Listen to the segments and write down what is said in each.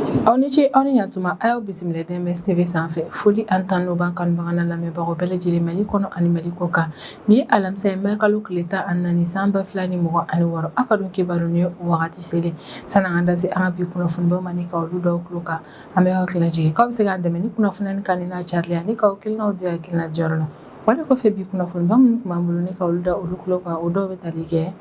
Aw ni ce, aw ni ɲantuma. A y'aw bisimila DMS TV sanfɛ. Foli ani tanu b'an kanubaga n'a lamɛnbagaw bɛɛ lajɛlen, Mali kɔnɔ ani Mali kɔ kan. Nin ye alamisa ye, mɛ kalo tile 14, san 2026. Aw ka don kibaru ni wagati selen. Sani an ka da se an ka bi kunnafonibaw ma ni ka olu dɔw tulo kan, an bɛ hakili lajigin k'aw bɛ se k'an dɛmɛ ni kunnafoni kan n'a carilen ani k'aw hakilinaw di hakilina diyɔrɔ la. Wale kɔfɛ, bi kunnafoniba minnu tun b'an bolo ni ka olu da olu tulo kan, o dɔw bɛ tali kɛ: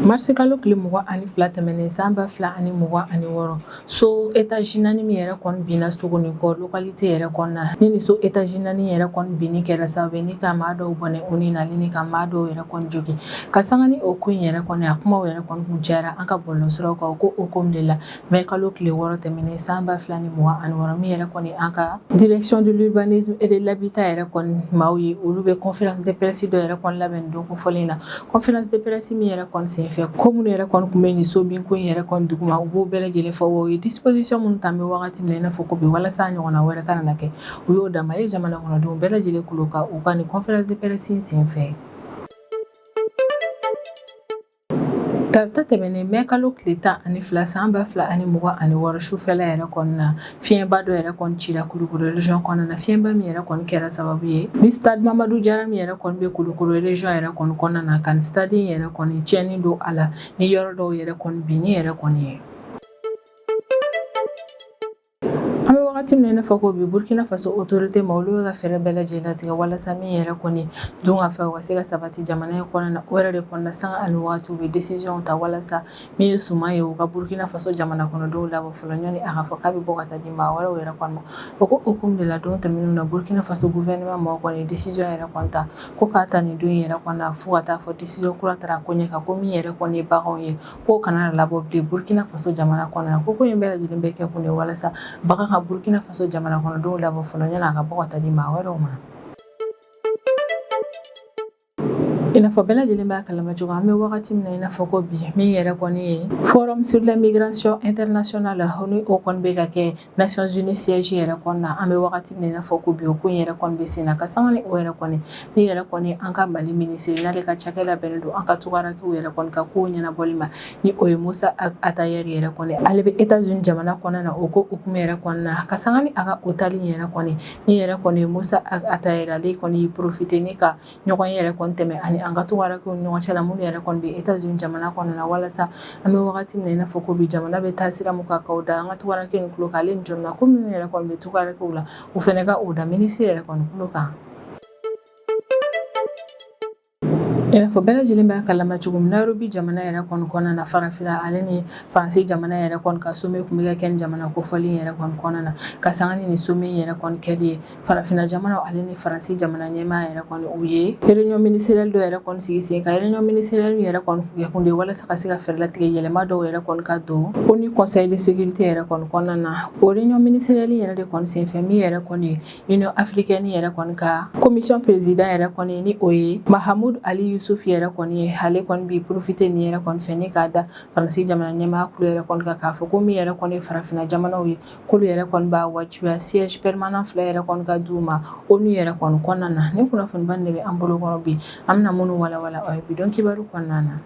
Marisikalo tile 22 tɛmɛnen, san 2026, so étage 4 min yɛrɛ kɔni binna Sogonikɔ localité yɛrɛ kɔnɔna. Ni so étage 4 yɛrɛ kɔni binni kɛra sababu ye ni ka maa dɔw bɔnɛ u ni na ni ka maa dɔw yɛrɛ kɔni jogin. Ka sanga ni o ko in yɛrɛ kɔni, a kumaw yɛrɛ kɔni kun cayara an ka bɔlɔlɔsiraw kan. O ko hukumu de la, mɛ kalo tile 6 tɛmɛnen, san 2026, min yɛrɛ kɔni an ka Direction de l'urbanisme et de l'habitat yɛrɛ kɔni maaw ye, olu bɛ conférence de presse dɔ yɛrɛ kɔni labɛn don kofɔlen na. Conférence de presse min yɛrɛ kɔni senfɛ, ko minnu yɛrɛ kɔni tun bɛ nin so binko in yɛrɛ kɔni duguma, u b'o bɛɛ lajɛlen fɔ. O ye disposition minnu ta an bɛ wagati min na i n'a fɔ ko bi, walasa a ɲɔgɔnna wɛrɛ kana na kɛ, u y'o da Mali jamana kɔnɔdenw bɛɛ lajɛlen tulo kan u ka nin conférence de presse in senfɛ. Tarata tɛmɛnen, mɛ kalo tile 12, san 2026, sufɛla yɛrɛ kɔnɔna na, fiɲɛba dɔ yɛrɛ kɔni cira Kulukoro région kɔnɔna na. Fiɲɛba min yɛrɛ kɔni kɛra sababu ye ni stade Mamadu Jara min yɛrɛ kɔni bɛ Kulukoro région yɛrɛ kɔni kɔnɔna na, ka nin stade in yɛrɛ kɔni tiɲɛni don a la, ni yɔrɔ dɔw yɛrɛ kɔni binni yɛrɛ kɔni ye. An bɛ wagati min na i n'a fɔ ko bi, Burkina Faso autorité ma, olu bɛ ka fɛɛrɛ bɛɛ lajɛlen latigɛ walasa min yɛrɛ kɔni dun ka fɛ u ka se ka sabati jamana in kɔnɔna na. O yɛrɛ de kɔnɔna, sanga ani waati, u bɛ décision ta walasa min ye suman ye, u ka Burkina Faso jamana kɔnɔdenw labɔ fɔlɔ, ɲɔni a ka fɔ k'a bɛ bɔ ka taa di maa wɛrɛw yɛrɛ kɔni ma. O ko hukumu de la, don tɛmɛnenw na, Burkina Faso gouvernement maaw kɔni décision yɛrɛ kɔni ta ko k'a ta nin don in yɛrɛ kɔni na fo ka taa fɔ décision kura taara ko ɲɛ kan, ko min yɛrɛ kɔni ye baganw ye, k'o kana labɔ bilen Burkina Faso jamana kɔnɔna na. Ko in bɛɛ lajɛlen bɛ kɛ kun de walasa bagan ka Burkina Faso jamana kɔnɔdenw labɔ fɔlɔ, ɲɔni a ka bɔ ka taa di maa wɛrɛw ma. I n'a fɔ bɛɛ lajɛlen b'a kalama cogo, an bɛ wagati min na i n'a fɔ ko bi, min yɛrɛ kɔni ye Forum sur la migration internationale, ni o kɔni bɛ ka kɛ Nations Unies siège yɛrɛ kɔnɔna, an bɛ wagati min na i n'a fɔ ko bi, o ko in yɛrɛ kɔni bɛ sen na. Ka sanga ni o yɛrɛ kɔni, min yɛrɛ kɔni an ka Mali minisiri, n'ale ka cakɛda bɛnnen don an ka tungarankew yɛrɛ kɔni ka kow ɲɛnabɔli ma, ni o ye Musa Atayɛri yɛrɛ kɔni, ale bɛ États-Unis jamana kɔnɔna na. O ko hukumu yɛrɛ kɔnɔna na, ka sanga ni a ka o taali yɛrɛ kɔni, min yɛrɛ kɔni ye Musa Atayɛri, ale kɔni y'i profiter ni ka ɲɔgɔn yɛrɛ kɔni tɛmɛ ani an ka tungarankew ni ɲɔgɔn cɛ la, minnu yɛrɛ kɔni bɛ États-Unis jamana kɔnɔna na, walasa an bɛ wagati min na i n'a fɔ ko bi, jamana bɛ taa sira mun kan, k'o da an ka tungaranke nin tulo kan, ale ni jɔnna ko minnu yɛrɛ kɔni bɛ tungarankew la, u fana ka o da minisiri yɛrɛ kɔni tulo kan. I n'a fɔ bɛɛ lajɛlen b'a kalama cogo min, Nairobi jamana yɛrɛ kɔni kɔnɔna na, farafinna ale ni Faransi jamana yɛrɛ kɔni ka sommet tun bɛ ka kɛ nin jamana kofɔlen yɛrɛ kɔni kɔnɔna na. Ka sanga ni nin sommet yɛrɛ kɔni kɛli ye, farafinna jamanaw ale ni Faransi jamana ɲɛmaa yɛrɛ kɔni, u ye réunion ministérielle dɔ yɛrɛ kɔni sigi sen kan. Réunion ministérielle yɛrɛ kɔni kɛ kun de walasa ka se ka fɛɛrɛ latigɛ, yɛlɛma dɔw yɛrɛ kɔni ka don ONU Conseil de sécurité yɛrɛ kɔni kɔnɔna na. O réunion ministérielle yɛrɛ de kɔni senfɛ, min yɛrɛ kɔni ye Union africaine yɛrɛ kɔni ka commission président yɛrɛ kɔni, ni o ye Mahamudu Ali Yusuf yɛrɛ kɔni ye, ale kɔni b'i profiter nin yɛrɛ kɔni fɛ ni k'a da Faransi jamana ɲɛmaa kulo yɛrɛ kɔni kan, k'a fɔ ko min yɛrɛ kɔni ye farafinna jamanaw ye, k'olu yɛrɛ kɔni b'a wajibiya siège permanent 2 yɛrɛ kɔni ka d'u ma ONU yɛrɛ kɔni kɔnɔna na. Ni kunnafoniba de bɛ an bolo kɔrɔ bi, an bɛna minnu walawala aw ye bi don kibaru kɔnɔna na.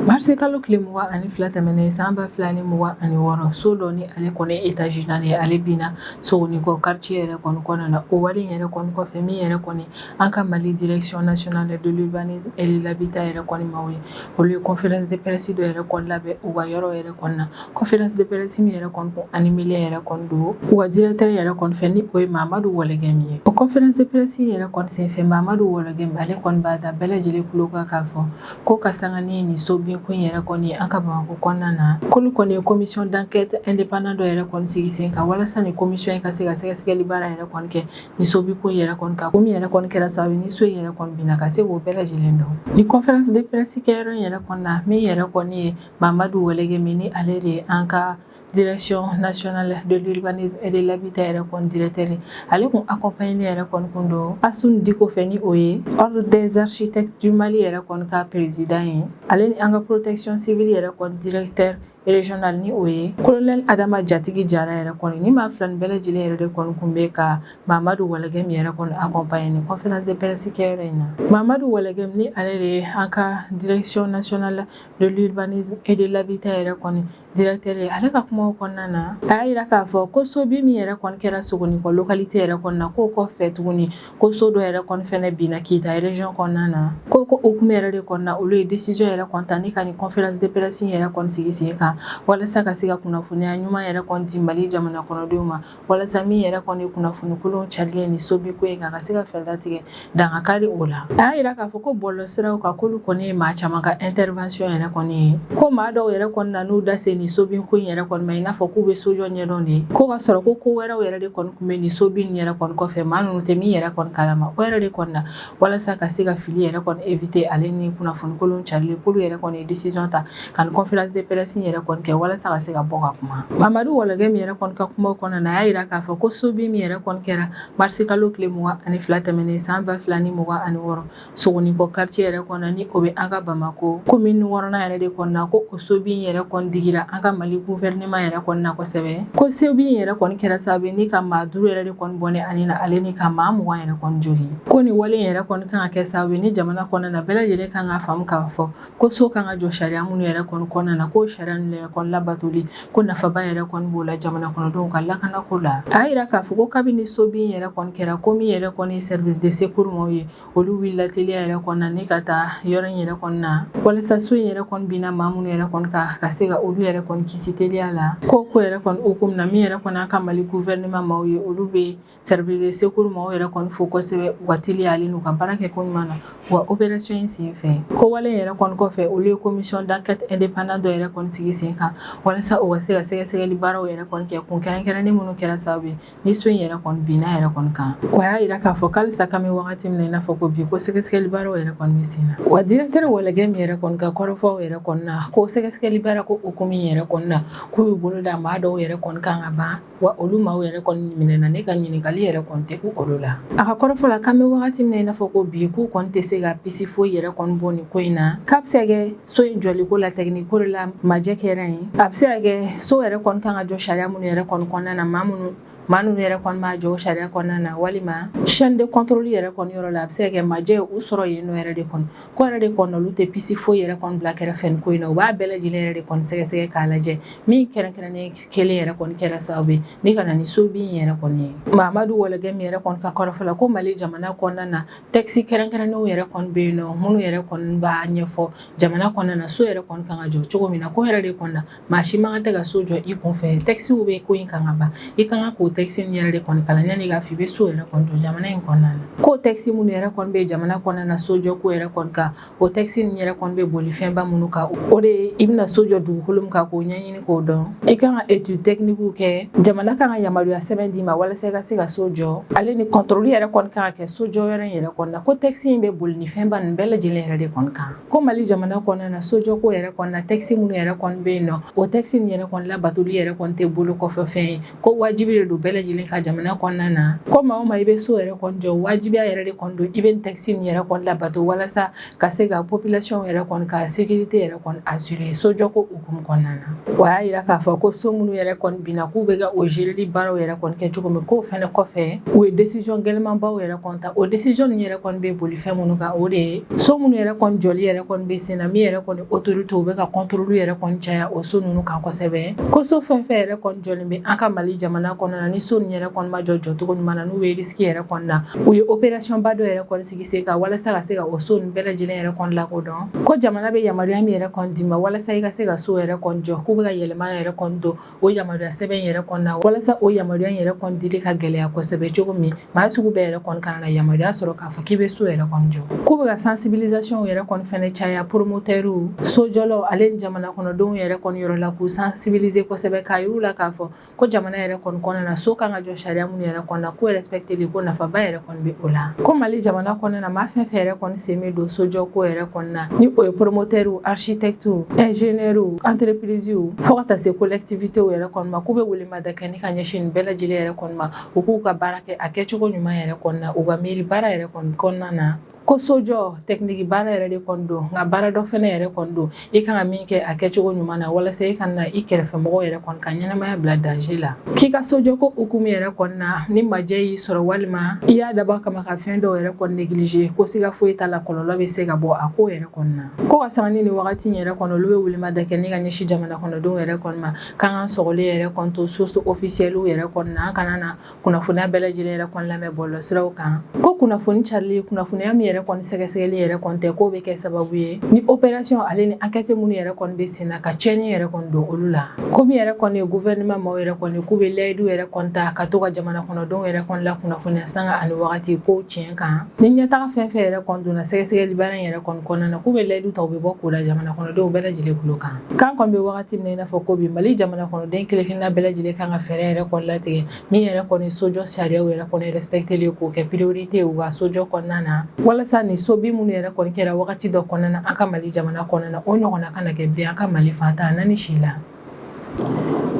Marisi kalo tile 22 tɛmɛnen, san 2026, so dɔ ni ale kɔni étage 4 ye, ale binna Sogonikɔ quartier yɛrɛ kɔni kɔnɔna na. O wale yɛrɛ kɔni kɔfɛ, min yɛrɛ kɔni an ka Mali Direction nationale de l'urbanisme et de l'habitat yɛrɛ kɔni maaw ye, olu ye conférence de presse dɔ yɛrɛ kɔni labɛn u ka yɔrɔ yɛrɛ kɔni na. Conférence de presse min yɛrɛ kɔni kun animé yɛrɛ kɔni don u ka directeur yɛrɛ kɔni fɛ, ni o ye Mamadu Wɔlɔgɛmi ye. O conférence de presse yɛrɛ kɔni senfɛ, Mamadu Wɔlɔgɛmi, ale kɔni b'a da bɛɛ lajɛlen tulo kan k'a fɔ ko ka sanga ni nin so binko in yɛrɛ kɔni an ka Bamakɔ kɔnɔna na, k'olu kɔni ye commission d'enquête indépendant dɔ yɛrɛ kɔni sigi sen kan, walasa nin commission in ka se ka sɛgɛsɛgɛli baara yɛrɛ kɔni kɛ ni so binko in yɛrɛ kɔni kan, ko min yɛrɛ kɔni kɛra sababu ni so in yɛrɛ kɔni binna, ka se k'o bɛɛ lajɛlen dɔn. Ni conférence de presse kɛyɔrɔ in yɛrɛ kɔni na, min yɛrɛ kɔni ye Mamadu Wɔlɔgɛmi, ni ale de ye an ka Direction nationale de l'urbanisme et de l'habitat yɛrɛ kɔni directeur, ale kun accompagné yɛrɛ kɔni kun don Asun Diko fɛ, ni o ye Ordre des architectes du Mali yɛrɛ kɔni ka président ye, ale ni an ka protection civile yɛrɛ kɔni directeur. régional, ni o ye colonel Adama Jatigi Jara yɛrɛ kɔni. Ni maa fila nin bɛɛ lajɛlen yɛrɛ de kɔni kun bɛ ka Mamadu Walagɛm yɛrɛ kɔni accompagner ni conférence de presse kɛyɔrɔ in na. Mamadu Walagɛm, ni ale de ye an ka Direction nationale de l'urbanisme et de l'habitat yɛrɛ kɔni directeur ye, ale ka kumaw kɔnɔna na, a y'a yira k'a fɔ ko so bin min yɛrɛ kɔni kɛra Sogonikɔ localité yɛrɛ kɔnɔna na, k'o kɔfɛ tuguni, ko so dɔ yɛrɛ kɔni fɛnɛ binna Kita région kɔnɔna na. Ko hukumu yɛrɛ de kɔnɔna, olu ye décision yɛrɛ kɔni ta ni ka nin conférence de presse yɛrɛ kɔni sigi sen kan, walasa ka se ka kunnafoniya ɲuman yɛrɛ kɔni di Mali jamana kɔnɔdenw ma, walasa min yɛrɛ kɔni ye kunnafoni kolon carilen ni sobin ko in kan, ka se ka fɛɛrɛ latigɛ dankari o la. A y'a yira k'a fɔ ko bɔlɔlɔsiraw kan, k'olu kɔni ye maa caman ka intervention yɛrɛ kɔni ye, ko maa dɔw yɛrɛ kɔni na n'u da se nin sobin ko in yɛrɛ kɔni ma, i n'a fɔ k'u bɛ sojɔ ɲɛdɔn de, ko ka sɔrɔ ko wɛrɛw yɛrɛ de kɔni kun bɛ nin sobin yɛrɛ kɔni kɔfɛ, maa ninnu tɛ min yɛrɛ kɔni kalama. O yɛrɛ de kɔni na, walasa ka se ka fili yɛrɛ kɔni éviter, ale ni kunnafoni kolon carili, k'olu yɛrɛ kɔni ye décision ta ka nin conférence de presse yɛrɛ kɔni kɛ, walasa ka se ka bɔ ka kuma. Mamadu Walagɛm yɛrɛ kɔni ka kumaw kɔnɔna na, a y'a yira k'a fɔ ko sobin min yɛrɛ kɔni kɛra marisi kalo tile 22 tɛmɛnen san 2026, Sogonikɔ quartier yɛrɛ kɔnɔna, ni o bɛ an ka Bamakɔ commune wɔɔrɔnan yɛrɛ de kɔnɔna, ko o sobin yɛrɛ kɔni digira an ka Mali gouvernement yɛrɛ kɔni na kosɛbɛ. Ko sobin yɛrɛ kɔni kɛra sababu ni ka maa 5 yɛrɛ de kɔni bɔnɛ ani na, ale ni ka maa 20 yɛrɛ kɔni jogin. Ko nin wale yɛrɛ kɔni kan ka kɛ sababu ni jamana kɔnɔna na, bɛɛ lajɛlen kan ka faamu k'a fɔ ko so kan ka jɔ sariya minnu yɛrɛ kɔni kɔnɔna na, k'o sariya ninnu yɛrɛ kɔni labatoli, ko nafaba yɛrɛ kɔni b'o la jamana kɔnɔdenw ka lakanako la. A y'a yira k'a fɔ ko kabini sobin yɛrɛ kɔni kɛra, ko min yɛrɛ kɔni ye service de secours maaw ye, olu wulila teliya yɛrɛ kɔni na ni ka taa yɔrɔ in yɛrɛ kɔni na, walasa so in yɛrɛ kɔni binna maa minnu yɛrɛ kɔni kan, ka se ka olu yɛrɛ kɔni kisi teliya la. Ko yɛrɛ kɔni hukumu na, min yɛrɛ kɔni an ka Mali gouvernement maaw ye, olu bɛ service de secours maaw yɛrɛ kɔni fo kosɛbɛ u ka teliya ale n'u ka baara kɛ ko ɲuman na u ka opération in sen fɛ. Ko wale yɛrɛ kɔni kɔfɛ, olu ye commission d'enquête indépendante dɔ yɛrɛ kɔni sigi sen kan, walasa u ka se ka sɛgɛsɛgɛli baaraw yɛrɛ kɔni kɛ kun kɛrɛnkɛrɛnnen minnu kɛra sababu ye ni so in yɛrɛ kɔni binna yɛrɛ kɔni kan. O y'a yira k'a fɔ k'alisa k'an bɛ wagati min na i n'a fɔ ko bi, ko sɛgɛsɛgɛli baaraw yɛrɛ kɔni bɛ sen na. Wa directeur Walagɛm yɛrɛ kɔni ka kɔrɔfɔw yɛrɛ kɔni na, ko sɛgɛsɛgɛli baara ko hukumu yɛrɛ kɔni na, k'u y'u bolo da maa dɔw yɛrɛ kɔni kan ka ban, wa olu maaw yɛrɛ kɔni minɛna, ne ka ɲininkali yɛrɛ kɔni tɛ ku olu la. A ka kɔrɔfɔ la, k'an bɛ wagati min na i n'a fɔ ko bi, k'u kɔni tɛ se ka piste foyi yɛrɛ kɔni bɔ nin ko in na, k'a bɛ se ka kɛ so in jɔliko la, technique ko de la majɛ kɛra yen, a bɛ se ka kɛ so yɛrɛ kɔni kan ka jɔ sariya minnu yɛrɛ kɔni kɔnɔna na, maa ninnu yɛrɛ kɔni b'a jɔ sariya kɔnɔna na, walima chaîne de contrôle yɛrɛ kɔni yɔrɔ la, a bɛ se ka kɛ majɛ u sɔrɔ yen nɔ yɛrɛ de kɔni. Ko yɛrɛ de kɔni, olu tɛ piste foyi yɛrɛ kɔni bila kɛrɛfɛ nin ko in na, u b'a bɛɛ lajɛlen yɛrɛ de kɔni sɛgɛsɛgɛ k'a lajɛ min kɛrɛnkɛrɛnnen kelen yɛrɛ kɔni kɛra sababu ye ni ka na ni so bin yɛrɛ kɔni ye. Mamadu Walagɛm yɛrɛ kɔni ka kɔrɔfɔ la, ko Mali jamana kɔnɔna na, texte kɛrɛnkɛrɛnnenw yɛrɛ kɔni bɛ yen nɔ, minnu yɛrɛ kɔni b'a ɲɛfɔ jamana kɔnɔna na so yɛrɛ kɔni kan ka jɔ cogo min na. Ko yɛrɛ de kɔni na, maa si man kan tɛ ka so jɔ i kun fɛ, textew bɛ ko in kan ka ban, i kan ka k'o texte nin yɛrɛ de kɔni kalan yanni k'a fɔ i bɛ so yɛrɛ kɔni jɔ jamana in kɔnɔna na. Ko texte minnu yɛrɛ kɔni bɛ jamana kɔnɔna na sojɔ ko yɛrɛ kɔni kan, o texte nin yɛrɛ kɔni bɛ boli fɛnba minnu kan, o de ye i bɛna so jɔ dugukolo min kan, k'o ɲɛɲini k'o dɔn, i kan ka étude technique kɛ, jamana kan ka yamaruya sɛbɛn d'i ma walasa i ka se ka so jɔ, ale ni contrôle yɛrɛ kɔni kan ka kɛ so jɔ yɔrɔ in yɛrɛ kɔni na. Ko texte in bɛ boli ni fɛnba ninnu bɛɛ lajɛlen yɛrɛ de kɔni kan. Ko Mali jamana kɔnɔna na, sojɔko yɛrɛ kɔni na, texte minnu yɛrɛ kɔni bɛ yen nɔ, o texte nin yɛrɛ kɔni labatoli yɛrɛ kɔni tɛ bolo kɔfɛ fɛn ye, ko wajibi de don bɛɛ lajɛlen ka jamana kɔnɔna na. Ko maa o maa i bɛ so yɛrɛ kɔni jɔ, wajibiya yɛrɛ de kɔni don i bɛ texte nin yɛrɛ kɔni labato, walasa ka se ka population yɛrɛ kɔni ka sécurité yɛrɛ kɔni assurer sojɔko hukumu kɔnɔna na. O y'a yira k'a fɔ ko so minnu yɛrɛ kɔni binna, k'u bɛ ka o géreli baaraw yɛrɛ kɔni kɛ cogo min, k'o fɛnɛ kɔfɛ, u ye décision gɛlɛnmanbaw yɛrɛ kɔni ta. O décision nin yɛrɛ kɔni bɛ boli fɛn minnu kan, o de ye so minnu yɛrɛ kɔni jɔli yɛrɛ kɔni bɛ sen na, min yɛrɛ kɔni autorité u bɛ ka contrôle yɛrɛ kɔni caya o so ninnu kan kosɛbɛ. Ko so fɛn fɛn yɛrɛ kɔni jɔlen bɛ an ka Mali jamana kɔnɔna na, ni so ninnu yɛrɛ kɔni ma jɔ jɔcogo ɲuman na, n'u bɛ risque yɛrɛ kɔni na, u ye opération ba dɔ yɛrɛ kɔni sigi sen kan, walasa ka se ka o so ninnu bɛɛ lajɛlen yɛrɛ kɔni lakodɔn. Ko jamana bɛ yamaruya min yɛrɛ kɔni d'i ma walasa i ka se ka so yɛrɛ kɔni jɔ, k'u bɛ ka yɛlɛma yɛrɛ kɔni don o yamaruya sɛbɛn yɛrɛ kɔni na, walasa o yamaruya yɛrɛ kɔni dili ka gɛlɛya kosɛbɛ cogo min, maa sugu bɛɛ yɛrɛ kɔni kana na yamaruya sɔrɔ k'a fɔ k'i bɛ so yɛrɛ kɔni jɔ. K'u bɛ ka sensibilisation yɛrɛ kɔni fɛnɛ caya promoteurw, sojɔlaw, ale ni jamana kɔnɔdenw yɛrɛ kɔni yɔrɔ la, k'u sensibiliser kosɛbɛ, k'a yir'u la k'a fɔ ko jamana yɛrɛ kɔni kɔnɔna na, so kan ka jɔ sariya minnu yɛrɛ kɔnɔna na, k'o respecteli ko nafaba yɛrɛ kɔni bɛ o la. Ko Mali jamana kɔnɔna na, maa fɛn fɛn yɛrɛ kɔni sen bɛ don sojɔ ko yɛrɛ kɔnɔna na, ni o ye promoteurw, architectew, ingénieurw, entreprisew, fo ka taa se collectivitéw yɛrɛ kɔni ma, k'u bɛ welemada kɛ ni ka ɲɛsin nin bɛɛ lajɛlen yɛrɛ kɔni ma, u k'u ka baara kɛ a kɛcogo ɲuman yɛrɛ kɔnɔna na, u ka miiri baara yɛrɛ kɔni kɔnɔna na. Ko sojɔ technique baara yɛrɛ de kɔni don, nka baara dɔ fɛnɛ yɛrɛ kɔni don i kan ka min kɛ a kɛcogo ɲuman na, walasa i kana i kɛrɛfɛmɔgɔw yɛrɛ kɔni ka ɲɛnamaya bila danger la. K'i ka sojɔ ko hukumu yɛrɛ kɔni na, ni majɛ y'i sɔrɔ walima i y'a dabɔ kama ka fɛn dɔw yɛrɛ kɔni négliger, ko siga foyi t'a la, kɔlɔlɔ bɛ se ka bɔ a ko yɛrɛ kɔni na. Ko ka sanga ni nin wagati in yɛrɛ kɔnɔ, olu bɛ welemada kɛ ni ka ɲɛsin jamana kɔnɔdenw yɛrɛ kɔni ma, k'an k'an sɔgɔlen yɛrɛ kɔni to source officielle yɛrɛ kɔni na, an kana na kunnafoniya bɛɛ lajɛlen yɛrɛ kɔni lamɛn bɔlɔlɔsiraw kan. Ko kunnafoni carili, kunnafoniya min yɛrɛ kɔni sɛgɛsɛgɛli yɛrɛ kɔni tɛ, k'o bɛ kɛ sababu ye ni opération ale ni enquête minnu yɛrɛ kɔni bɛ sen na, ka tiɲɛni yɛrɛ kɔni don olu la. Ko min yɛrɛ kɔni ye gouvernement maaw yɛrɛ kɔni, k'u bɛ layidu yɛrɛ kɔni ta ka to ka jamana kɔnɔdenw yɛrɛ kɔni la kunnafoniya sanga ani wagati ko tiɲɛ kan, ni ɲɛtaga fɛn fɛn yɛrɛ kɔni donna sɛgɛsɛgɛli baara in yɛrɛ kɔni kɔnɔna na, k'u bɛ layidu ta, u bɛ bɔ k'o da jamana kɔnɔdenw bɛɛ lajɛlen tulo kan. K'an kɔni bɛ wagati min na i n'a fɔ ko bi, Mali jamana kɔnɔden kelen kelenna bɛɛ lajɛlen kan ka fɛɛrɛ yɛrɛ kɔni latigɛ min yɛrɛ kɔni sojɔ sariyaw yɛrɛ kɔni respecteli k'o kɛ priorité u ka sojɔ kɔnɔna na, walasa ni so bin minnu yɛrɛ kɔni kɛra wagati dɔ kɔnɔna na an ka Mali jamana kɔnɔna na, o ɲɔgɔnna kana kɛ bilen an ka Mali fantan naani si la.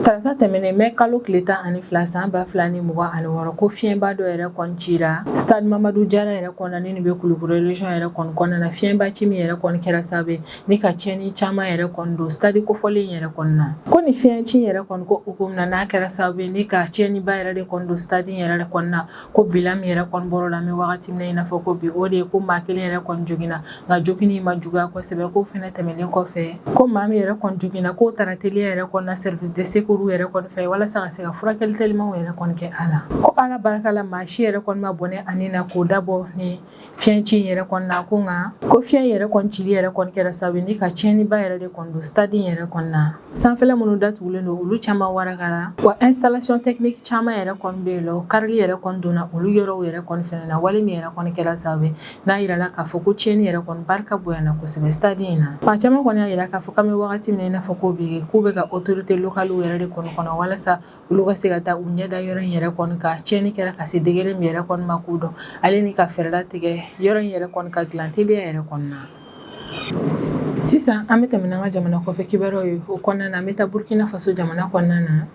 Tarata tɛmɛnen, mɛ kalo tile 12 san 2026, ko fiɲɛba dɔ yɛrɛ kɔni cira stade Mamadu Jara yɛrɛ kɔnɔna ni bɛ Kulukoro région yɛrɛ kɔni kɔnɔna na. Fiɲɛba ci min yɛrɛ kɔni kɛra sababu ye ni ka tiɲɛni caman yɛrɛ kɔni don stade kofɔlen yɛrɛ kɔni na. Ko ni fiɲɛ ci yɛrɛ kɔni ko hukumu na, n'a kɛra sababu ye ni ka tiɲɛniba yɛrɛ de kɔni don stade yɛrɛ de kɔni na, ko bilan min yɛrɛ kɔni bɔr'o la, an bɛ wagati min na i n'a fɔ ko bi, o de ye ko maa kelen yɛrɛ kɔni joginna, nka joginni ma juguya kosɛbɛ. K'o fɛnɛ tɛmɛnen kɔfɛ, ko maa min yɛrɛ kɔni joginna, k'o taara teliya yɛrɛ kɔni na service de secours yɛrɛ kɔni fɛ, walasa ka se ka furakɛli telimanw yɛrɛ kɔni kɛ a la. Ko Ala barika la, maa si yɛrɛ kɔni ma bɔnɛ a ni na k'o dabɔ ni fiɲɛ ci in yɛrɛ kɔni na. Ko nka ko fiɲɛ yɛrɛ kɔni cili yɛrɛ kɔni kɛra sababu ni ka tiɲɛniba yɛrɛ de kɔni don stade in yɛrɛ kɔni na. Sanfɛla minnu datugulen don, olu caman warakara, wa installation technique caman yɛrɛ kɔni bɛ yen lɔ, karili yɛrɛ kɔni donna olu yɔrɔw yɛrɛ kɔni fɛnɛ na. Wale min yɛrɛ kɔni kɛra sababu ye n'a yirala k'a fɔ ko tiɲɛni yɛrɛ kɔni barika bonyana kosɛbɛ stade in na. Maa caman kɔni y'a yira k'a fɔ k'an bɛ wagati min na i n'a fɔ ko bi, k'u bɛ ka autorité locale yɛrɛ de kɔni kɔnɔ, walasa olu ka se ka taa u ɲɛ da yɔrɔ in yɛrɛ kɔni kan, tiɲɛni kɛra ka se degré min yɛrɛ kɔni ma k'u dɔn, ale ni ka fɛɛrɛ latigɛ yɔrɔ in yɛrɛ kɔni ka dilan teliya yɛrɛ kɔni na. Sisan an bɛ tɛmɛ n'an ka jamana kɔfɛ kibaruyaw ye. O kɔnɔna na, an bɛ taa Burkina Faso jamana kɔnɔna na.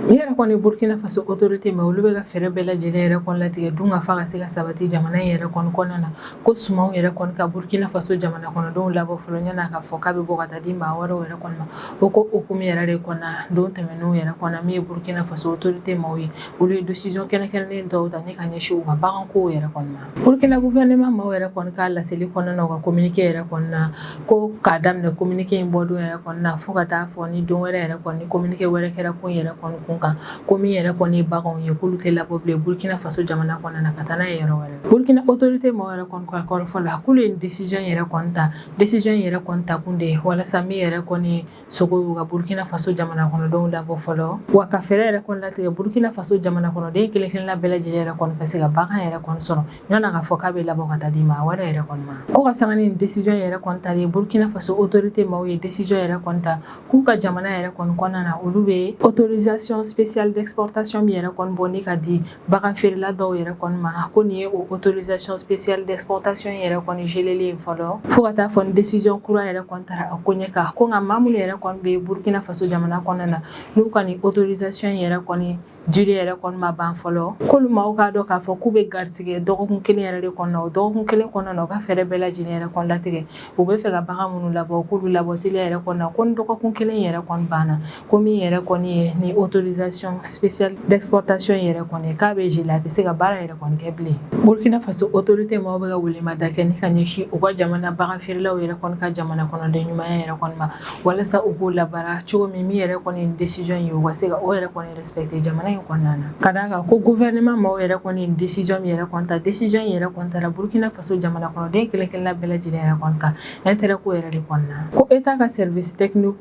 Min yɛrɛ kɔni Burkina Faso autorité ma, olu bɛ ka fɛɛrɛ bɛɛ lajɛlen yɛrɛ kɔni latigɛ dun ka fa ka se ka sabati jamana in yɛrɛ kɔni kɔnɔna na, ko sumanw yɛrɛ kɔni ka Burkina Faso jamana kɔnɔdenw labɔ fɔlɔ ɲɛna k'a fɔ k'a bɛ bɔ ka taa di maa wɛrɛw yɛrɛ kɔni ma. O ko hukumu yɛrɛ de kɔnɔna, don tɛmɛnenw yɛrɛ kɔnɔ, min ye Burkina Faso autorité maaw ye, olu ye décision kɛrɛnkɛrɛnnen dɔw ta ni ka ɲɛsin u ka bagankow yɛrɛ kɔni ma. Burkina gouvernement maaw yɛrɛ kɔni ka laseli kɔnɔna na, u ka communiqué yɛrɛ kɔnɔna na, ko k'a daminɛ communiqué in bɔ don yɛrɛ kɔnɔna na fo ka taa fɔ ni don wɛrɛ yɛrɛ kɔni communiqué wɛrɛ kɛra ko in yɛrɛ kɔni kun kan, ko min yɛrɛ kɔni ye baganw ye, k'olu tɛ labɔ bilen Burkina Faso jamana kɔnɔna na ka taa n'a ye yɔrɔ wɛrɛ. Burkina autorité maaw yɛrɛ kɔni ka kɔrɔfɔ la, k'olu ye décision yɛrɛ kɔni ta. Décision yɛrɛ kɔni ta kun de ye walasa min yɛrɛ kɔni ye sogo y'u ka Burkina Faso jamana kɔnɔdenw labɔ fɔlɔ, wa ka fɛɛrɛ yɛrɛ kɔni latigɛ Burkina Faso jamana kɔnɔden kelen kelenna bɛɛ lajɛlen yɛrɛ kɔni ka se ka bagan yɛrɛ kɔni sɔrɔ ɲɔna k'a fɔ k'a bɛ labɔ ka taa di maa wɛrɛ yɛrɛ kɔni ma. Ko ka sanga ni décision yɛrɛ kɔni tali, Burkina Faso autorité maaw ye décision yɛrɛ kɔni ta k'u ka jamana yɛrɛ kɔni kɔnɔna na, olu bɛ autorisation spéciale d'exportation min yɛrɛ kɔni bɔ ni ka di bagan feerela dɔw yɛrɛ kɔni ma, ko nin ye o autorisation spéciale d'exportation yɛrɛ kɔni gelelen fɔlɔ fo ka taa fɔ ni décision kura yɛrɛ kɔni tara a ko ɲɛ kan. Ko nka maa minnu yɛrɛ kɔni bɛ Burkina Faso jamana kɔnɔna na, n'u ka nin autorisation yɛrɛ kɔni durée yɛrɛ kɔni ma ban fɔlɔ, k'olu maaw k'a dɔn k'a fɔ k'u bɛ garisɛgɛ dɔgɔkun kelen yɛrɛ de kɔnɔ. O dɔgɔkun kelen kɔnɔna na, u ka fɛɛrɛ bɛɛ lajɛlen yɛrɛ kɔni latigɛ, u bɛ fɛ ka bagan minnu labɔ, k'olu labɔ teliya yɛrɛ kɔnɔna. Ko ni dɔgɔkun kelen yɛrɛ kɔni banna, ko min yɛrɛ kɔni ye ni autorisation spéciale d'exportation yɛrɛ kɔni, k'a bɛ gelé, a tɛ se ka baara yɛrɛ kɔni kɛ bilen. Burkina Faso autorité maaw bɛ ka welemada kɛ ni ka ɲɛsin u ka jamana bagan feerelaw yɛrɛ kɔni ka jamana kɔnɔden ɲumanya yɛrɛ kɔni ma, walasa u k'o labaara cogo min, min yɛrɛ kɔni ye décision ye, u ka se ka o yɛrɛ kɔni respecter jamana in kɔnɔna na. Ka d'a kan ko gouvernement maaw yɛrɛ kɔni ye décision min yɛrɛ kɔni ta, décision in yɛrɛ kɔni tara Burkina Faso jamana kɔnɔden kelen kelenna bɛɛ lajɛlen yɛrɛ kɔni kan intérêt ko yɛrɛ de kɔnɔna. Ko état ka service technique,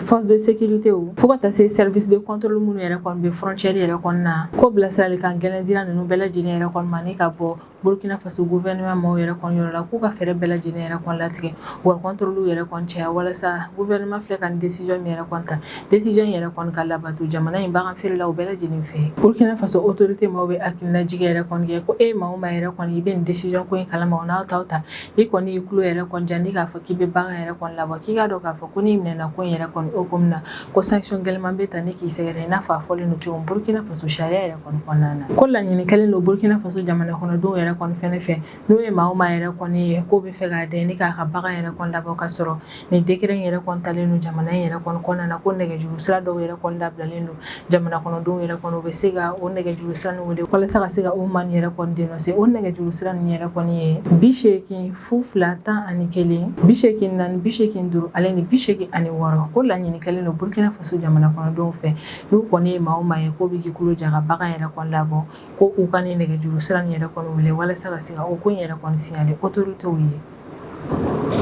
force de sécurité, fo ka taa se service de contrôle minnu yɛrɛ kɔni bɛ frontière yɛrɛ kɔnɔna, ko bilasiralikan gɛlɛn dira ninnu bɛɛ lajɛlen yɛrɛ kɔni ma ni ka bɔ Burkina Faso gouvernement maaw yɛrɛ kɔni yɔrɔ la, k'u ka fɛɛrɛ bɛɛ lajɛlen yɛrɛ kɔni latigɛ, u ka contrôle yɛrɛ kɔni caya walasa gouvernement filɛ ka nin décision min yɛrɛ kɔni ta, décision yɛrɛ kɔni ka labato jamana in bagan feerelaw bɛɛ lajɛlen fɛ. Burkina Faso autorité maaw bɛ hakilinajigin yɛrɛ kɔni kɛ ko e maa o maa yɛrɛ kɔni i bɛ nin décision ko in kalama, o n'a ta o ta, i kɔni y'i tulo yɛrɛ kɔni ja ni k'a fɔ k'i bɛ bagan yɛrɛ kɔni labɔ, k'i k'a dɔn k'a fɔ ko n'i minɛna ko in yɛrɛ kɔni hukumu na, ko sanction gɛlɛnman bɛ ta ni k'i sɛgɛrɛ, i n'a fɔ a fɔlen don cogo min Burkina Faso sariya yɛrɛ kɔni kɔnɔna na. Ko laɲini kɛlen don Burkina Faso jamana kɔnɔdenw yɛrɛ kɔni fɛnɛ fɛ, n'o ye maa o maa yɛrɛ kɔni ye k'o bɛ fɛ k'a dɛn ni k'a ka bagan yɛrɛ kɔni labɔ ka sɔrɔ nin décret in yɛrɛ kɔni talen don jamana in yɛrɛ kɔni kɔnɔna na, ko nɛgɛjuru sira dɔw yɛrɛ kɔni labilalen don jamana kɔnɔdenw yɛrɛ kɔni, u bɛ se ka o nɛgɛjuru sira ninnu wele walasa ka se ka o maa nin yɛrɛ kɔni dénoncer. O nɛgɛjuru sira ninnu yɛrɛ kɔni ye 80 0 11 84 85 ale ni 86. Ko laɲini kɛlen don Burkina Faso jamana kɔnɔdenw fɛ, n'u kɔni ye maa o maa ye k'o bɛ k'i tulo ja ka bagan yɛrɛ kɔni labɔ, ko u ka nin nɛgɛjuru sira nin yɛrɛ kɔni wele walasa ka se ka o ko in yɛrɛ kɔni signaler autorités ye.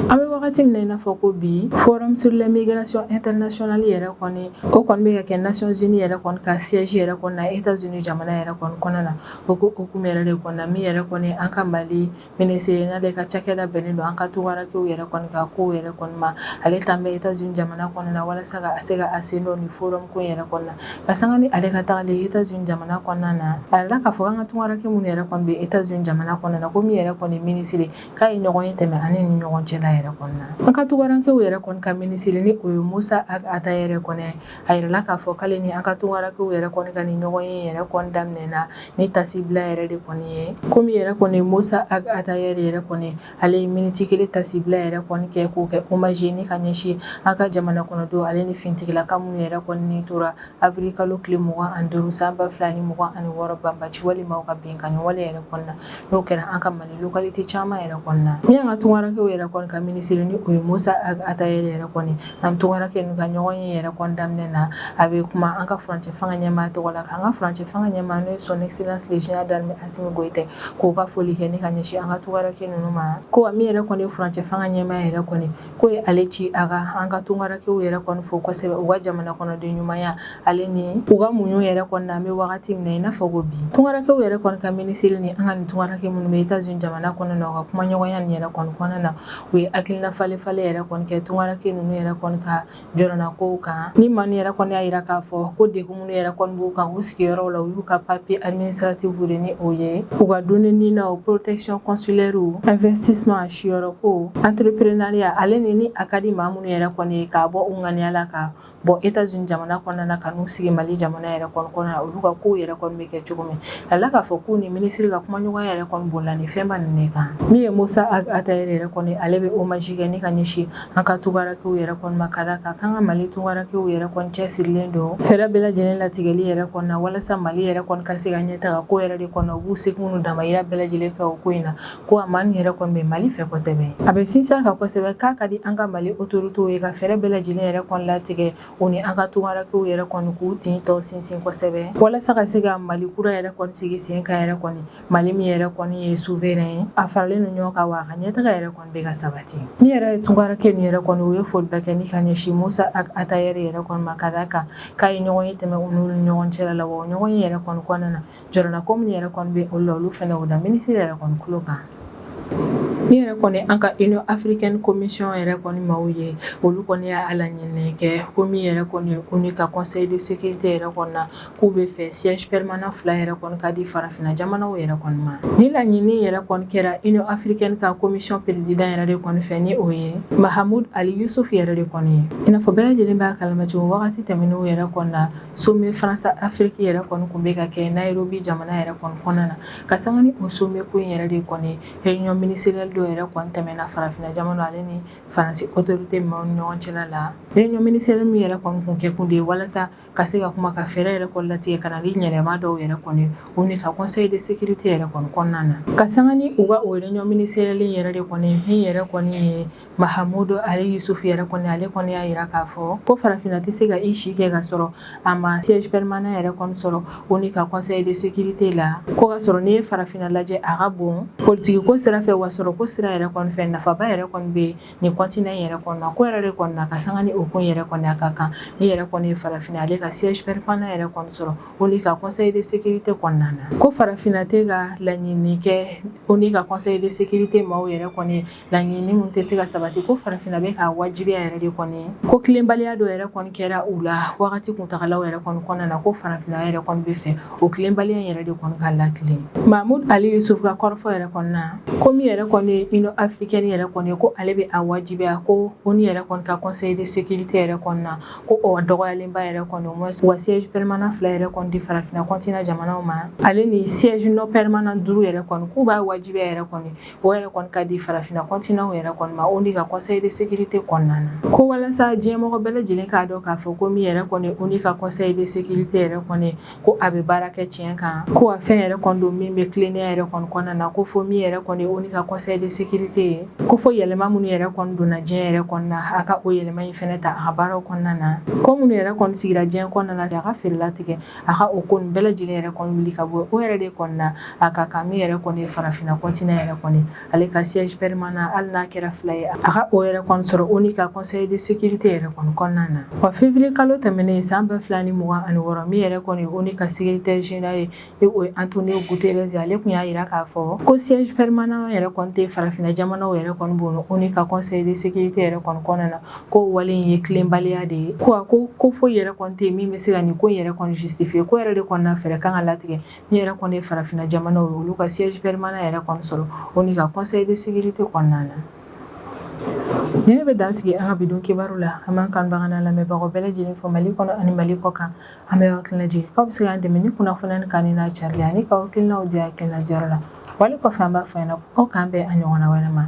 An bɛ wagati min na i n'a fɔ ko bi, forum sur les migrations internationales yɛrɛ kɔni, o kɔni bɛ ka kɛ Nations Unies yɛrɛ kɔni ka siège yɛrɛ kɔni na États-Unis jamana yɛrɛ kɔni kɔnɔna na. O ko hukumu yɛrɛ de kɔnɔna, min yɛrɛ kɔni an ka Mali minisiri, n'ale ka cakɛda bɛnnen don an ka tungarankew yɛrɛ kɔni ka kow yɛrɛ kɔni ma, ale taa bɛ États-Unis jamana kɔnɔna na walasa ka se ka a sen don nin forum ko in yɛrɛ kɔnɔna na. Ka sanga ni ale ka tagali États-Unis jamana kɔnɔna na, a yirala k'a fɔ k'an ka tungaranke minnu yɛrɛ kɔni bɛ États-Unis jamana kɔnɔna na, ko min yɛrɛ kɔni minisiri k'a ye ɲɔgɔn ye tɛmɛ ani ni ɲɔgɔn cɛla yɛrɛ kɔnɔna na. An ka tungarankew yɛrɛ kɔni ka minisiri, ni o ye Musa Ag Attaher yɛrɛ kɔni, a yirala k'a fɔ k'ale ni an ka tungarankew yɛrɛ kɔni ka nin ɲɔgɔn ye yɛrɛ kɔni daminɛna ni tasibila yɛrɛ de kɔni ye. Komi yɛrɛ kɔni Musa Ag Attaher yɛrɛ kɔni, ale ye miniti kelen tasibila yɛrɛ kɔni kɛ k'o kɛ hommage ni ka ɲɛsin an ka jamana kɔnɔdenw ale ni finitigilaka minnu yɛrɛ kɔni ni tora avril kalo tile 25 san 2026 banbaci walima ka binkanni wale yɛrɛ kɔni na, n'o kɛra an ka Mali localité caman yɛrɛ kɔni na. Min y'an ka tungarankew yɛrɛ kɔni ka minisiri, ni o ye Musa Ag Attaher yɛrɛ kɔni, an tungaranke ninnu ka ɲɔgɔn ye yɛrɛ kɔni daminɛ na, a bɛ kuma an ka furancɛ fanga ɲɛmaa tɔgɔ la, k'an ka furancɛ fanga ɲɛmaa, n'o ye son excellence le général d'armée Assimi Goïta, k'o ka foli kɛ ni ka ɲɛsin an ka tungaranke ninnu ma. Ko wa min yɛrɛ kɔni ye furancɛ fanga ɲɛmaa yɛrɛ kɔni, k'o ye ale ci a ka an ka tungarankew yɛrɛ kɔni fo kosɛbɛ, u ka jamana kɔnɔden ɲumanya ale ni u ka muɲu yɛrɛ kɔni na. An bɛ wagati min na i n'a fɔ ko bi, tungarankew yɛrɛ kɔni ka minisiri ni an ka nin tungaranke minnu bɛ États-Unis jamana kɔnɔ na, u ka kumaɲɔgɔnya nin yɛrɛ kɔni kɔnɔna na, u ye hakilina falen falen yɛrɛ kɔni kɛ tungaranke ninnu yɛrɛ kɔni ka jɔrɔnakow kan. Ni maa yɛrɛ kɔni y'a jira k'a fɔ ko degun minnu yɛrɛ kɔni b'u kan u sigiyɔrɔw la, u y'u ka papier administratif de, ni o ye u ka dumuni na, protection consulaire, investissement, siyɔrɔ ko, entrepreneuriat, ale ni a ka di maa minnu yɛrɛ kɔni ye k'a bɔ u ŋaniya la ka bɔ États-Unis jamana kɔnɔna na ka n'u sigi Mali jamana yɛrɛ kɔni kɔnɔna na, olu ka kow yɛrɛ kɔni bɛ kɛ cogo min. A la k'a fɔ k'u ni minisiri ka kumaɲɔgɔnya yɛrɛ kɔni bolila ni fɛnba ninnu de kan. Min ye Musa Ag Attaher yɛrɛ kɔni, ale bɛ hommage kɛ ni ka ɲɛsin an ka tungarankew yɛrɛ kɔni ma, ka d'a kan k'an ka Mali tungarankew yɛrɛ kɔni cɛsirilen don fɛɛrɛ bɛɛ lajɛlen latigɛli yɛrɛ kɔni na walasa Mali yɛrɛ kɔni ka se ka ɲɛtaga ko yɛrɛ de kɔnɔ. U b'u seko n'u damayira bɛɛ lajɛlen kɛ o ko in na, ko a maa nin yɛrɛ kɔni bɛ Mali fɛ kosɛbɛ. A bɛ sinsin a kan kosɛbɛ k'a ka di an ka Mali autorités ye ka fɛɛrɛ bɛɛ lajɛlen yɛrɛ kɔni latigɛ, u ni an ka tungarankew yɛrɛ kɔni k'u tin tɔ sinsin kosɛbɛ walasa ka se ka Mali kura yɛrɛ kɔni sigi sen kan yɛrɛ kɔni, Mali min yɛrɛ kɔni ye souverain ye, a faralen don ɲɔgɔn kan, wa a ka ɲɛtaga yɛrɛ kɔni bɛ ka sabati. Min yɛrɛ ye tungaranke ninnu yɛrɛ kɔni, u ye foliba kɛ ni ka ɲɛsin Musa Ag Attaher yɛrɛ kɔni ma, ka d'a kan k'a ye ɲɔgɔn ye tɛmɛ u n'olu ɲɔgɔn cɛla la, wa o ɲɔgɔn ye yɛrɛ kɔni kɔnɔna na, jɔrɔnako min yɛrɛ kɔni bɛ olu la, olu fana o da minisiri yɛrɛ kɔni tulo kan. Min yɛrɛ kɔni an ka Union africaine commission yɛrɛ kɔni maaw ye, olu kɔni y'a laɲini kɛ ko min yɛrɛ kɔni ye ONU ka conseil de sécurité yɛrɛ kɔni na, k'u bɛ fɛ siège permanent fila yɛrɛ kɔni ka di farafinna jamanaw yɛrɛ kɔni ma. Ni laɲini yɛrɛ kɔni kɛra Union africaine ka commission président yɛrɛ de kɔni fɛ, ni o ye Mahamoud Ali Youssouf yɛrɛ de kɔni ye. I n'a fɔ bɛɛ lajɛlen b'a kalama cogo, wagati tɛmɛnenw yɛrɛ kɔni na, sommet France Afrique yɛrɛ kɔni tun bɛ ka kɛ Nairobi jamana yɛrɛ kɔni kɔnɔna na. Ka sanga ni o sommet ko in yɛrɛ de kɔni, réunion ministérielle dɔ yɛrɛ kɔni tɛmɛna farafinna jamana ale ni Faransi autorité maaw ni ɲɔgɔn cɛla la. Réunion ministérielle min yɛrɛ kɔni kun kɛ kun de ye walasa ka se ka kuma ka fɛɛrɛ yɛrɛ kɔni latigɛ ka na ni yɛlɛma dɔw yɛrɛ kɔni ONU ka conseil de sécurité yɛrɛ kɔni kɔnɔna na. Ka sanga ni u ka o réunion ministérielle yɛrɛ de kɔni, min yɛrɛ kɔni ye Mahamudu Ali Yusufu yɛrɛ kɔni, ale kɔni y'a jira k'a fɔ ko farafinna tɛ se ka i si kɛ ka sɔrɔ a ma siège permanent yɛrɛ kɔni sɔrɔ ONU ka conseil de sécurité la, ko ka sɔrɔ n'i ye farafinna lajɛ, a ka bon politiki ko sira fɛ, wa sɔrɔ ko sira yɛrɛ kɔni fɛ, nafaba yɛrɛ kɔni bɛ nin continent yɛrɛ kɔnɔna ko yɛrɛ de kɔnɔna ka sanga ni o ko yɛrɛ kɔni a ka kan min yɛrɛ kɔni ye farafinna ale ka siège permanent yɛrɛ kɔni sɔrɔ ONU ka conseil de sécurité kɔnɔna na. Ko farafinna tɛ ka laɲini kɛ ONU ka conseil de sécurité maaw yɛrɛ kɔni laɲini min tɛ se ka sabati, ko farafinna bɛ ka wajibiya yɛrɛ de kɔni ko tilenbaliya dɔ yɛrɛ kɔni kɛra u la wagati kuntagalaw yɛrɛ kɔni kɔnɔna na, ko farafinna yɛrɛ kɔni bɛ fɛ o tilenbaliya yɛrɛ de kɔni ka latilen. Mahmoud Ali Youssouf ka kɔrɔfɔ yɛrɛ kɔni na, ko min yɛrɛ kɔni ye Union africaine yɛrɛ kɔni ye, ko ale bɛ a wajibiya ko ONU yɛrɛ kɔni ka conseil de sécurité yɛrɛ kɔni na, ko o dɔgɔyalenba yɛrɛ kɔni au moins wa siège permanent 2 yɛrɛ kɔni di farafinna continent jamanaw ma, ale ni siège non permanent 5 yɛrɛ kɔni, k'u b'a wajibiya yɛrɛ kɔni o yɛrɛ kɔni ka di farafinna continent yɛrɛ kɔni ma ONU ka conseil de sécurité kɔnɔna na, ko walasa diɲɛmɔgɔ bɛɛ lajɛlen k'a dɔn k'a fɔ ko min yɛrɛ kɔni ONU ka conseil de sécurité yɛrɛ kɔni, ko a bɛ baara kɛ tiɲɛ kan, ko wa fɛn yɛrɛ kɔni don min bɛ tilennenya yɛrɛ kɔni kɔnɔna na, ko fo min yɛrɛ kɔni ONU ka conseil de sécurité ye, ko fo yɛlɛma minnu yɛrɛ kɔni donna diɲɛ yɛrɛ kɔnɔna na, a ka o yɛlɛma in fɛnɛ ta a ka baaraw kɔnɔna na, ko minnu yɛrɛ kɔni sigira diɲɛ kɔnɔna na, a ka fɛɛrɛ latigɛ a ka o ko nin bɛɛ lajɛlen yɛrɛ kɔni wuli ka bɔ o yɛrɛ de kɔni na. A ka kan min yɛrɛ kɔni ye farafinna continent yɛrɛ kɔni ale ka siège permanent, hali n'a kɛra 2 ye, a ka o yɛrɛ kɔni sɔrɔ ONU ka conseil de sécurité yɛrɛ kɔni kɔnɔna na. Wa février kalo tɛmɛnen san 2026, min yɛrɛ kɔni ONU ka secrétaire général ye, ni o ye Antonio Guterres, ale tun y'a jira k'a fɔ ko siège permanent yɛrɛ kɔni tɛ farafinna jamanaw yɛrɛ kɔni bolo ONU ka conseil de sécurité yɛrɛ kɔni kɔnɔna na, ko wale in ye tilenbaliya de ye, ko ko foyi yɛrɛ kɔni tɛ min bɛ se ka nin ko in yɛrɛ kɔni justifier, ko yɛrɛ de kɔnɔna fɛɛrɛ kan ka latigɛ min yɛrɛ kɔni ye farafinna jamanaw ye, olu ka siège permanent yɛrɛ kɔni sɔrɔ ONU ka conseil de sécurité kɔnɔna na. Ni ne bɛ dan sigi an ka bi don kibaru la. An b'an kanubaga n'a lamɛnbagaw bɛɛ lajɛlen fo Mali kɔnɔ ani Mali kɔ kan. An bɛ hakilina jigin k'aw bɛ se k'an dɛmɛ ni kunnafoniya ni n'a carili ani k'aw hakilinaw di hakilina jɔyɔrɔ la. Wali kɔfɛ, an b'a fɔ ɲɛna aw k'an bɛn a ɲɔgɔnna wɛrɛ ma.